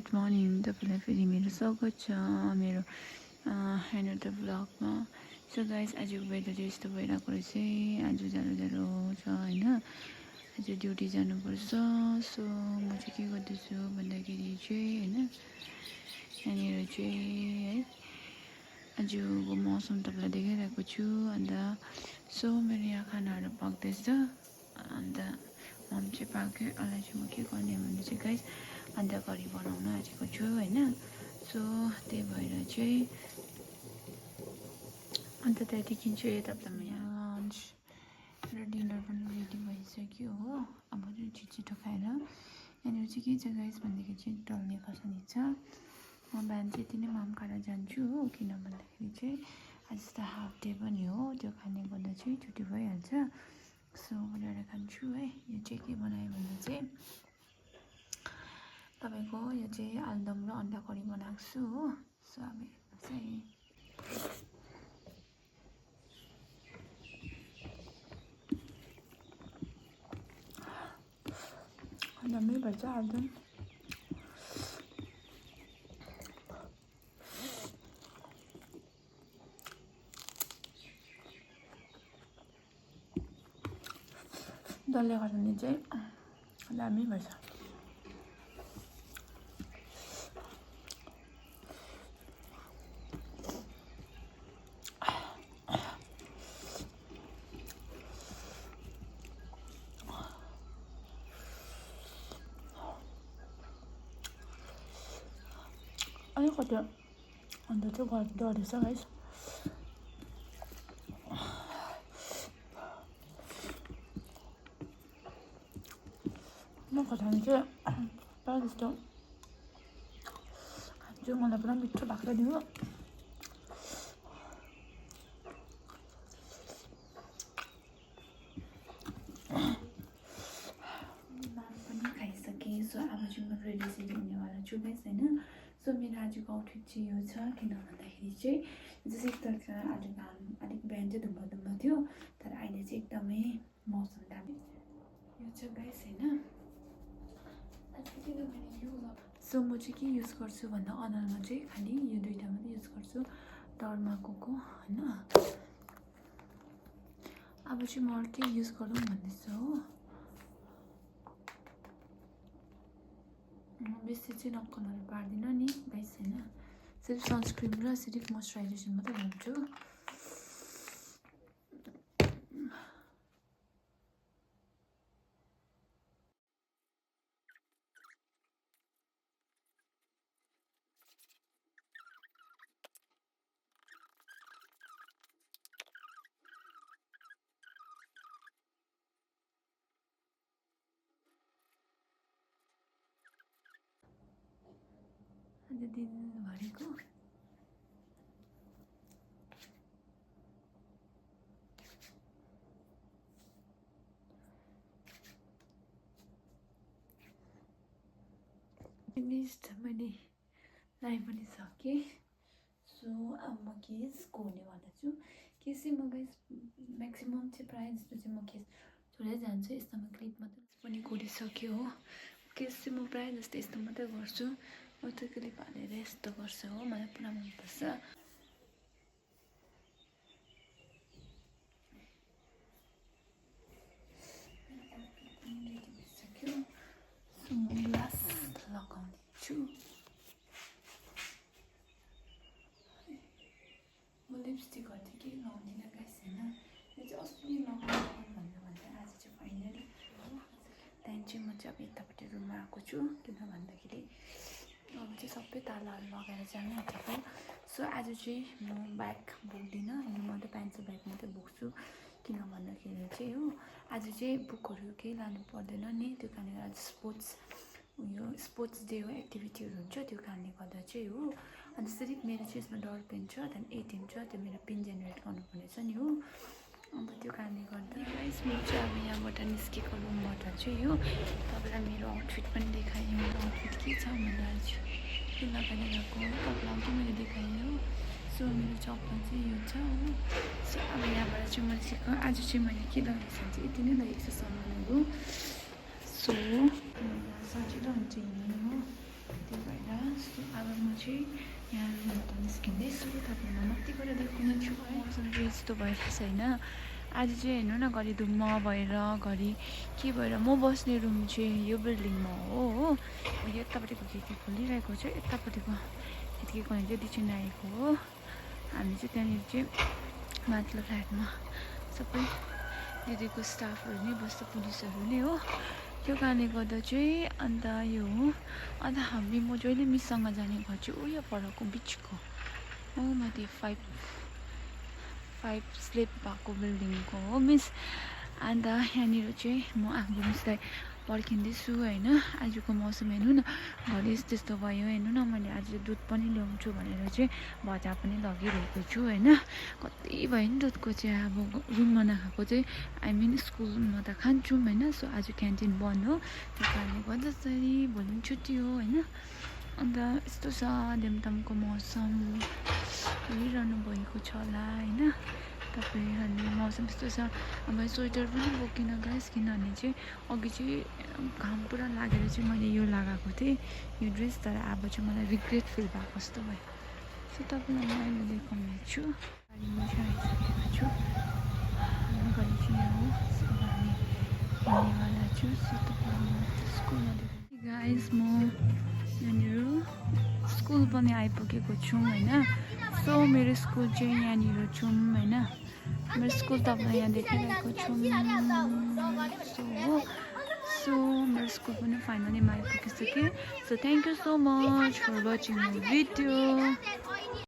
Good morning तपाईँलाई फेरि मेरो स्वागत छ मेरो हेनोटा ब्लगमा। सो गाइस आजको वेदर चाहिँ यस्तो भइरहेको रहेछ। आज जाडो छ होइन, आज ड्युटी जानुपर्छ। सो म चाहिँ के गर्दैछु भन्दाखेरि चाहिँ होइन, यहाँनिर चाहिँ है आजको मौसम तपाईँलाई देखाइरहेको छु। अन्त सो मेरो यहाँ खानाहरू पाक्दैछ। अन्त मम चाहिँ पाक्यो, यसलाई चाहिँ म के गर्ने भने चाहिँ गाइस अन्त करी बनाउन आँटेको छु होइन। सो त्यही भएर चाहिँ अन्त त्यहाँदेखि चाहिँ तपाईँलाई यहाँ लन्च र डिनर पनि रेडी भइसक्यो हो। अब चाहिँ छिटो खाएर यहाँनिर चाहिँ के छ गाइस भन्दाखेरि चाहिँ डल्ले खोर्सानी छ। म बिहान चाहिँ यति नै माम खाएर जान्छु हो, किन भन्दाखेरि चाहिँ आज त हाफ डे पनि हो, त्यो खाने गर्दा चाहिँ छुट्टी भइहाल्छ। सो बनाएर खान्छु है। यो चाहिँ के बनायो भने चाहिँ तपाईँको यो चाहिँ आलुदम र अन्डा करी बनाएको छु हो। सो अब हेर्नुहोस् है, दामी भन्छ आलुदम। डल्ले खोर्सानी चाहिँ दामी भन्छ। अलिकति अन्त चाहिँ गर्दो रहेछ गाइस। म खोर्सानी चाहिँ प्रायः जस्तो खान्छु, मलाई पुरा मिठो लाग्छ नि हो। नाम पनि खाइसकेँ। सो अब चाहिँ म रेडी सेडी हुनेवाला छु गाइस होइन। सो मेरो आजको आउटफिट चाहिँ यो छ, किन भन्दाखेरि चाहिँ जस्तै एकताल आज घाम अलिक बिहान चाहिँ धुम्म थियो, तर अहिले चाहिँ एकदमै मौसम दामी यो छ गाइस होइन। सो म चाहिँ के युज गर्छु भन्दा अनुहारमा चाहिँ खालि यो दुइटा मात्रै युज गर्छु, डर्माकोको होइन। अब चाहिँ म अर्कै युज गरौँ भन्दैछु हो। बेसी चाहिँ नक्कलहरू पार्दिनँ नि गाइस होइन, सिर्फ सनस्क्रिन र सिर्फ मोइस्चराइजेसन मात्रै गर्छु। आज दिनभरिको फिनिस्ड, मैले लाइभ पनि सकेँ। सो अब म केसको हुनेवाला छु। केस चाहिँ म गाइस म्याक्सिमम् चाहिँ प्रायः जस्तो चाहिँ म केस छोडेर जान्छु, यस्तोमा क्लिप मात्रै पनि गरिसक्यो हो। केस चाहिँ म प्रायः जस्तो यस्तो मात्रै गर्छु, म त्यो क्लिप हालेर यस्तो गर्छु हो, मलाई पुरा मनपर्छ। रेडी भइसक्यो। सो म ग्लास लगाउने छु। म लिपस्टिकहरू चाहिँ केही लगाउँदिनँ गाइस होइन, यो चाहिँ अस्ति लगाउनु भन्दा आज चाहिँ फाइनली हो। त्यहाँदेखि चाहिँ म चाहिँ अब यतापट्टि रुममा आएको छु, किन भन्दाखेरि अब चाहिँ सबै तालाहरू लगाएर जानु आँटेको। सो आज चाहिँ म ब्याग बोक्दिनँ, यो मात्रै पेन्सिल ब्याग मात्रै बोक्छु, किन भन्दाखेरि चाहिँ हो आज चाहिँ बुकहरू केही लानु पर्दैन नि। त्यो कारणले गर्दा स्पोर्ट्स डे हो, एक्टिभिटीहरू हुन्छ, त्यो कारणले गर्दा चाहिँ हो। अन्त सिर्फ मेरो चाहिँ यसमा डट पेन छ, त्यहाँदेखि एटिएम छ, त्यो मेरो पिन जेनेरेट गर्नुपर्ने छ नि हो। अन्त त्यो कारणले गर्दा गाइस म चाहिँ अब यहाँबाट निस्केको रुमबाट चाहिँ हो तपाईँलाई मेरो आउटफिट पनि देखाएँ। मेरो आउटफिट के छ भन्दा आज के लगाएर गएको हो तपाईँलाई पनि मैले देखाएँ हो। सो मेरो चप्पल चाहिँ यो छ हो। सो अब यहाँबाट चाहिँ मैले सिक्नु आज चाहिँ मैले के लगाएको छ चाहिँ यति नै लगेको छ सामानहरू। सो सजिलो हुन्छ हिँड्नु हो, त्यही भएर अब म चाहिँ यहाँ रुमबाट निस्किँदैछु तपाईँलाई माथि गएर देखाउनेछु है मौसम चाहिँ यस्तो भइरहेछ होइन आज चाहिँ हेर्नु न घरि धुम्म भएर घरि के भएर म बस्ने रुम चाहिँ यो बिल्डिङमा हो यो यतापट्टिको खिड्की खोलिरहेको छ यतापट्टिको खिड्की खोल्ने चाहिँ दिदी आएको हो हामी चाहिँ त्यहाँनिर चाहिँ माथिल्लो फ्ल्याटमा सबै दिदीको स्टाफहरू नै बस्छ पुलिसहरू नै हो त्यो कारणले गर्दा चाहिँ अन्त यो हो अन्त म जहिले मिससँग जाने घर चाहिँ उयो परको बिचको हो माथि फाइभ स्लेप भएको बिल्डिङको हो मिस अन्त यहाँनिर चाहिँ म हाम्रो मिसलाई पर्खिँदैछु होइन आजको मौसम हेर्नु न घरि त्यस्तो भयो हेर्नु न मैले आज दुध पनि ल्याउँछु भनेर चाहिँ बजार पनि लगिरहेको छु होइन कति भयो नि दुधको चाहिँ अब रुममा नखाएको चाहिँ आई मिन स्कुलमा त खान्छौँ होइन सो आज क्यान्टिन बन्द हो त्यो कारणले गर्दाखेरि भोलि पनि छुट्टी हो होइन अन्त यस्तो छ देमतामको मौसम हेरिरहनु भएको छ होला होइन तपाईँहरूले मौसम यस्तो छ अब स्वेटर पनि बोकिनँ गाइस किनभने चाहिँ अघि चाहिँ घाम पुरा लागेर चाहिँ मैले यो लगाएको थिएँ यो ड्रेस तर अब चाहिँ मलाई रिग्रेट फिल भएको जस्तो भयो सो तपाईँलाई म अहिले देखाउने छु गाडीमा चाहिँ आइसकेको छु हाम्रो गाडी चाहिँ यहाँ हो सो हामी हिँड्नेवाला छु सो तपाईँलाई स्कुलमा देखाउने गाइस म यहाँनिर स्कुल पनि आइपुगेको छु होइन सो मेरो स्कुल चाहिँ यहाँनिर छौँ होइन मेरो स्कुल तपाईँलाई यहाँ देखिरहेको छु सो मेरो स्कुल पनि फाइनली आइपुगिसकेँ so thank you so much for watching my video